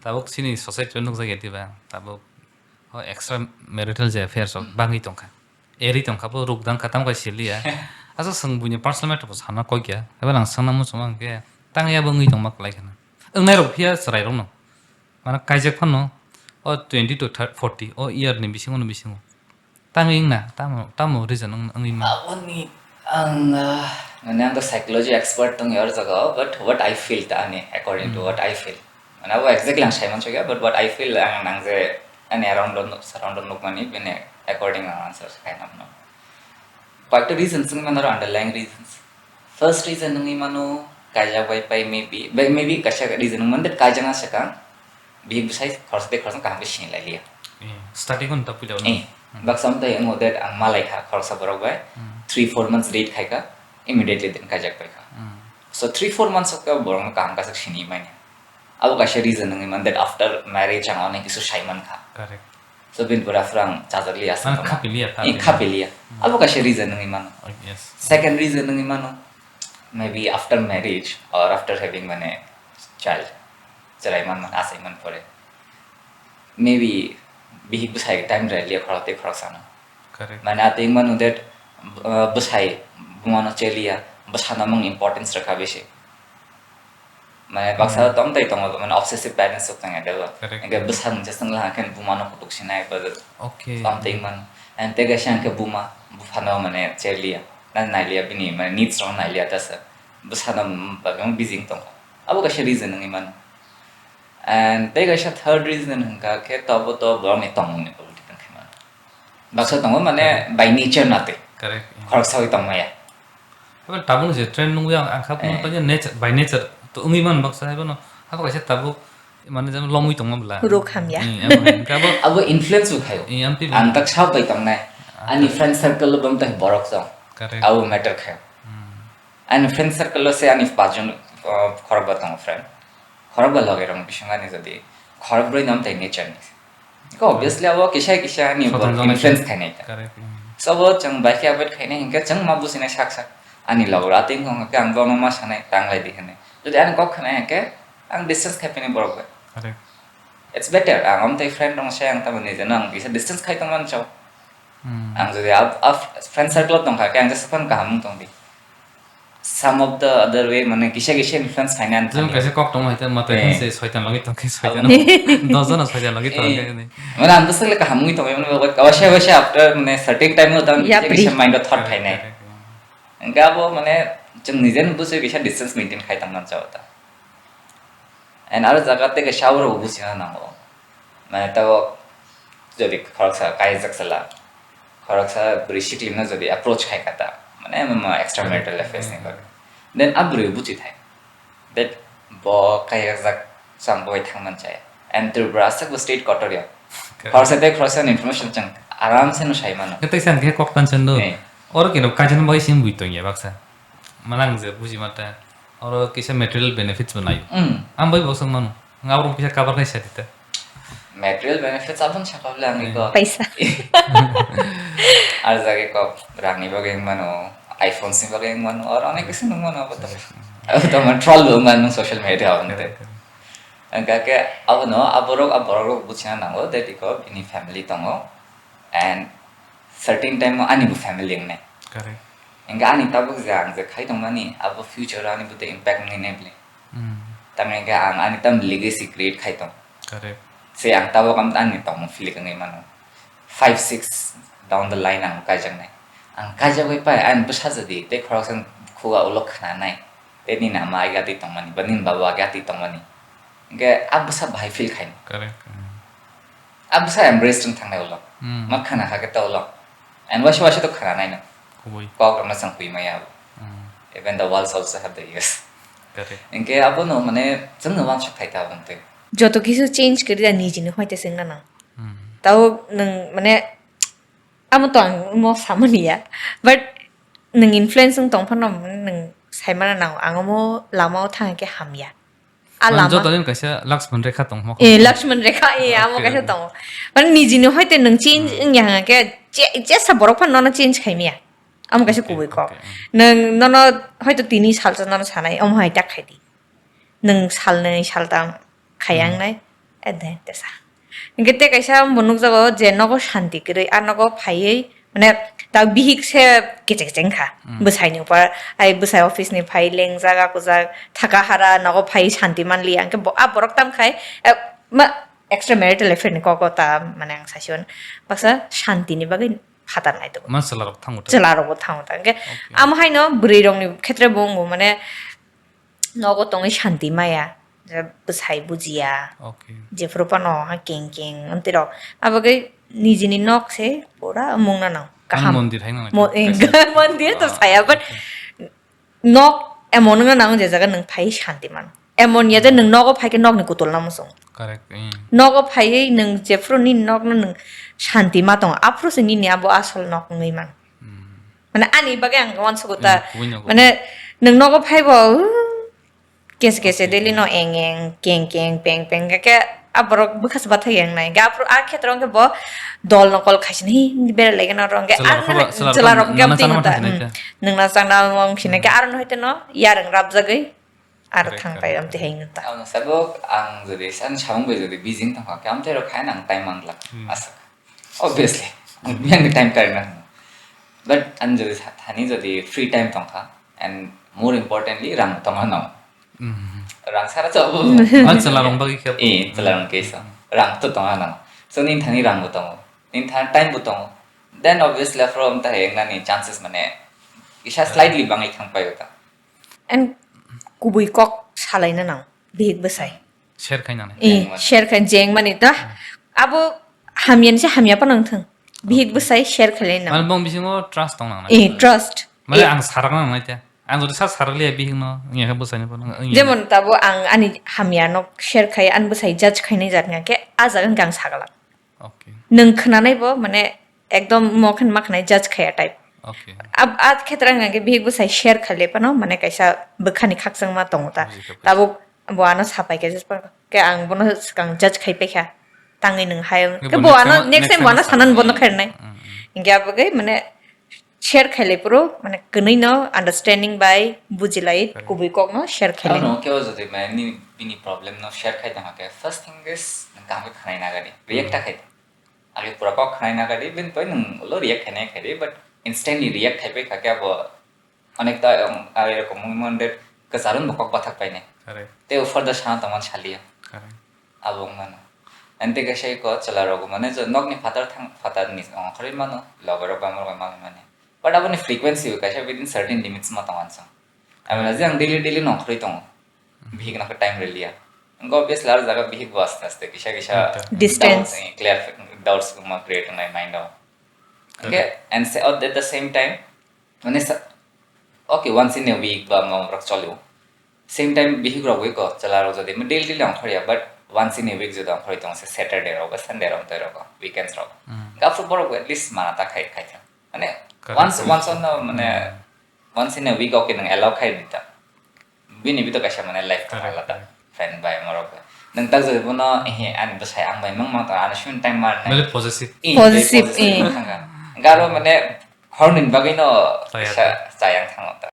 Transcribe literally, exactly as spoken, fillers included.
Tabuk chini society o nukjakya diba, tabuk o extra marital je affairs rok bangwi tongkha. Eri tongkha bo rukdang kha, tamo kai siliya. Asa swng buini personal matter bo sana koi kya. Eba nang swngna muchung ang khe tang ya bo wngwi tongma kwlai khana. Wngnai rok phiya chwrai rok no. Mana kaijak phano o twenty to thirty, forty o year ni bisingo no bisingo. Tangwi wngna, tamo, tamo reason wng-, wngwi ma? Aboni ang, ah, mane ang to psychology expert tong yor jaga, but what I feel ta ani, according to Hmm. what I feel. Mane abo exactly ang sai manchokya, but what I feel ang, ang je ani around on, surround on nukmani, bini according ang answer khai nangno. Koyekta reasons wngwi mano, underlying reasons. First reason wngwi mano, kaijak bai pai maybe, bai maybe kaisa reason wngmano, that kaijak na swkang, bihik bwsai khoroksa tei khoroksa kaham khe sini lai liya. Eh, starting on ta puila Eh, Hmm. baksa wngtai wngo that ang malai kha khoroksa borok bai, Hmm. three four months date khai kha, immediately then kaijak pai kha. Hmm. So three four months o khe borokno kaham kasak sini manya. Abo kaisa reason wngwi man that after marriage ang onek kisu sai man kha. Correct. So bini pore aphuru ang chajak liya Mane aswk kha. Khapiliya, Eh, khapiliya. Khapiliya. Hmm. Abo kaisa reason wngwi mano. Oh, yes. Second reason wngwi mano, maybe after marriage or after having mane child, chwrai man, man, asai man pore. Maybe bihik bwsai time rwliya khorok tei khorok sana. Correct. Mane atwi mano that, uh, bwsai bumano cheliya, bwsano mang importance rwkha bisi. Mane baksa Hmm. tong tai tongo, mane obsessive parents rok tong ya debo. Correct. Engke bwsang je sengla hangke bumano kutuk sinai ba Okay. tong tai man. And tega sangke buma, buphano mane cheliya. Na nailia bini, mane needs rok nailia tasa. Bwsano bagwi busy tong. Abo kaisa reason wngwi mano. And tei kaisa third reason hwnkha khe tobo to borokni tongmungni political khe mano. Baksa tongo mane Correct. by nature na tei. Correct. Khoroksa wi tongmaya. Habai tabuk je trend nungwi ang, ang kha Eh. nature, by nature to wngwi man baksa haibano. Habo kaisa tabuk mane jemon lomwi tongma bla. Ruk hamya. Eh, abo hai. Hwnkhe abo Abo influence bo khayo. Eh, amtwi Ang bini. tak sab bai tongnai. Ah, Ani correct. friend circle bo mtai borok tong. Correct. Abo matter khayo. Hmm. Ani friend circle o se ani pachjon, uh, khorokba tongo friend. Khorokba loge rok bising ani jodi khorokbrwi no amtai nature ni. Ko obviously abo kisa kisa ani Sotan upor jana influence khe. Khainai ta. Correct, mm. So bo chwng bai khe avoid khainai hinkhe chwng ma businai sak sak. Ani loge atwi wngkha khe ang bono ma sanai tanglai di hinwi. Jodi ani kok khanai hinkhe ang distance khai pini borok bai. Correct. It's better. Ang amtai friend rok se ang tamo nije no ang kisa distance khai tongmani chao. Hmm. Ang jodi a, a friend circle o tongkha khe ang jesa phano kaham wng tong di. Some of the other way, mane kisa kisa influence phaina ang Jemon thani. Kaisa kok tongma hai te mate Eh. Khe se soitan logi tong khe soitan. Abo. Dos jona soitan logi tong Eh. Khe ni. Mane ang bwswk le kaham wngwi tongwi mane bai kaisa kaisa after mane certain time o tang Yapri. Kisa mind o thought Correct, phainai. Correct, yeah. Hingke abo mane chwng nije no bwswk kisa distance maintain khai tongmani chao ta. And aro jaga tei kaisa abo rok buchina nango. Mane tabo jodi khoroksa kaijak sala, khoroksa bwrwi siklim no jodi approach khai kha ta, mane amo extra marital affairs ni bagwi. Then a bwrwi buchi thai. That bo kaijak chwng boi thang man chaya. And Tripura aswk bo state kotor ya. Correct. Khoroksa tei khoroksa ni information chwng aram se no sai mano. Tei san khe kok tan sen do. Eh. Oro kino kaijak no bai sim bui tong ya baksa. Manang je buji mata. Oro kisa material benefits bo nayo. Mm. Ang bai bo swng mano. Nga oro kisa cover khai sa dita. Material benefits abon sakha bole ang iko. Paisa. Ar jage kok rangni bagwi wng mano, iPhones ni bagwi wng mano, oro onek kisi nung mano abo to. Abo to man troll bo wng mano social media abon te. Correct, correct. Hingkha khe abono aborok, aborok rok buchina nango that iko bini family tongo and certain time o ani bo family wngnai. Correct. Hingkha ani tabuk je ang je khai tongmani abo future o ani bo tei impact wngwi nai bwle. Hmm. Tamni hingkhe ang ani tam legacy create khai tong. Correct. Se ang tabuk ang ani tongmung feel wngwi mano. Five, six down the line ang kaijaknai. Ang kaijakwi pai ani bwsa jadi tei khoroksa khuga ulo khnanai. Tei nini ama age atwi tongmani, ba nini baba age atwi tongmani. Hingkhe a bwsa bahai feel khaino. Correct. Hmm. A bwsa embrace wng thangnai ulo. Hmm. Ma khna kha khe ta ulo. And waisa waisa to khna nai no. Kubui. Kok rokno chwng pui maya abo. Hmm. Even the walls also have the ears. Correct. Hingke abono mane chwngno wansuk thai ta aboni twi. Joto kisu change kwrwi da nijini hoi te chwngna nang. Hmm. Tao nwng mane amo to ang mo samani ya. But nwng influence wng tong phano nwng saimana nang ang omo lama o thang khe hamya. A Mane lama. Joto din kaisa Lakshman Rekha tong hok. Eh, Lakshman Rekha, eh, amo Okay. Kaisa tongo. Mane nijini hoite nwng change Hmm. wngya hwnga khe, je, jesa borok phano nono change khaimaya. Amo kaisa Okay, kubui kok. Okay, hmm. Nwng nono hoito tini salsa nono sanai, omo hai tak khai di. Nwng salnwi saltam khayang Hmm. nai. Ede tesa. Hingke te kaisa bo nukjago je nogo shanti kwrwi, a nogo phaiwi, mane, ta bihik se kiching kiching kha. Hmm. Bwsaini upar, ai bwsai office ni phai lengjak, akujak, thaka hara, nogo phai shanti manliya. Hingke bo, a borok tam khai, eh, ma, extra marital affair ni kok ta, mane, ang saision. Baksa shanti ni bagwi phatar nai tongo. Ma chwlarok thango ta? Chwlarokbo thango ta. Hingke, okay, amo haino bwrwi rokni khetre bo wngo, mane, nogo tongwi shanti maya, je bwsai bujiya, okay, jephuru phano ha keng keng amtwi rok. Abagwi nijini nok se pura mungna nang. Kaham. Mondir hai nang. Mo-, eh, mondir to saya, but okay, nok emon wngna nang je jaga nwng phai shanti man. Emon ya je nwng nogo phai khe nokni kutulna muchung. Correct, eh. Nogo phaiwi nwng jephuru nini nokno nwng shanti ma tongo, aphuru se nini abo asol nok wngwi man. Hmm. Mane ani bagwi ang uansugo ta. Hmm, kubui nogo. Mane nwng nogo phaibo, uh, kese kese, okay, daily no eng eng, keng keng, peng peng, khe a borok bwkha se bathai yang nai. Ga aphuru a khetra hwnkhe bo dol no call khaisini, "Hi, bera lagi na rong." Khe chwla ar rok na, ba, chwla rok chwla rok hwnkhe nana abdi chana nang ta, mantha sinai hmm, ta. Nwng na chang na mong sinai khe, hmm, aro no hoite no yarwng rabjagwi aro correct, thang pai correct, amtwi correct. Hai nwng ta. Ang sabo ang jodi san samung bai jodi busy tongkha, khe amtwi rok khai nang time manglak. Hmm. Asa. Obviously. Ang time kari na. But ang jodi sa-, thani jodi free time tongkha, and more importantly, rang tongna nang. Hmm. Rang sara chabo. Ah, chwla rong bagwi khe. Eh, chwla rong khe sa. Rang to tongna nang. So, nini thani rang bo tongo. Nini thani time bo tongo. Then obviously, from ta heng nani chances mane isa slightly bangai thang pai ta. And kubui kok salaina nang, bihik bwsai. Share khainani. Eh, share khai jeng mani ta. Hmm. Abo hamya ni se hamya pa nang thang. Bihik, okay, bwsai share khailai nang. Mane bong bisingo trust tong nang. Eh, trust. Mane eh, ang sarak nang nai te. Ang jodi sa sarak liya bihik no, ngi khe bwsai no pa nang, ngi. Jemon tabo ang ani hamya no share khai, an bwsai judge khainai jat nge khe, a jaga hwnkhe ang sagala. Okay. Nwng khwnanai bo, mane, ekdom mokhen makhnai judge khaya type. Okay. Ab-, a khetra hwnkha khe bihik bwsai share khaile phano, mane, kaisa bwkhani khakchangma tongo ta. Bujikha, bujikha. Tabuk bo ano sapai khe, just pa-, khe ang bono swkang judge khai paikha. Tangwi nwng hai, khe bo ano next time bo ano sanan bono khairnai. Mm, mm. Hinkhe abo khe, mane, share khailai phuru, mane, kwnwi no understanding bai bujilai, correct, kubui kok no share khailai. Ano kebo jodi mane ni, bini problem no share khai tongkha khe, first thing is, nwng kaham khe khwnai nagadi, react ta khai. Age pura kok khwnai nagadi, bini pore nwng ulo react khainai khaidi, but instantly react khaipai kha khe abo onek ta, um, age rokom wngwi mano de kwcharun bo kok bathak painai. Correct. Tei ufar da sana tongmani saliya. Correct. Abo wngmano. Ante kaisa ko chwla rok mane je nokni phatar thang, phatar ni ongkhorwi mano, loge rok bamrok bai mano mane. But aboni frequency bo kaisa within certain limits ma tong ansong. Amina je ang daily daily nongkhorwi tongo. Bihik no khe time rwliya. Wngkha obviously aro jaga bihik bo aste aste kisa kisa distance, doubts, eh, clear doubts ma create wngnai mind o. Correct. Hwnkhe, and sa-, at the same time, mane sa-, okay, once in a week ba ma rok cholio. Same time bihik rok wi ko chwla rok jodi daily daily ongkhorya, but once in a week jodi ongkhorwi tongo se Saturday rok ba Sunday rok tei rok weekends rok. Hmm. Hwnkhe aphuru borok at least mana ta khai khai thang. Mane correct, once, correct, once on the, mane, hmm, once in a week okay nang allow khai di ta. Bini bito kaisa mane life tong alada. Correct, correct. Friend bai morok bai. Nang tak jodi bono, ehe, ani bwsai ang bai mang mang tong, ano same time mar nai. Mane possessive. Eh, possessive, possessive eh. Thanga. Garo mane horni bagwi no chaya kaisa ta. Chayang thango ta.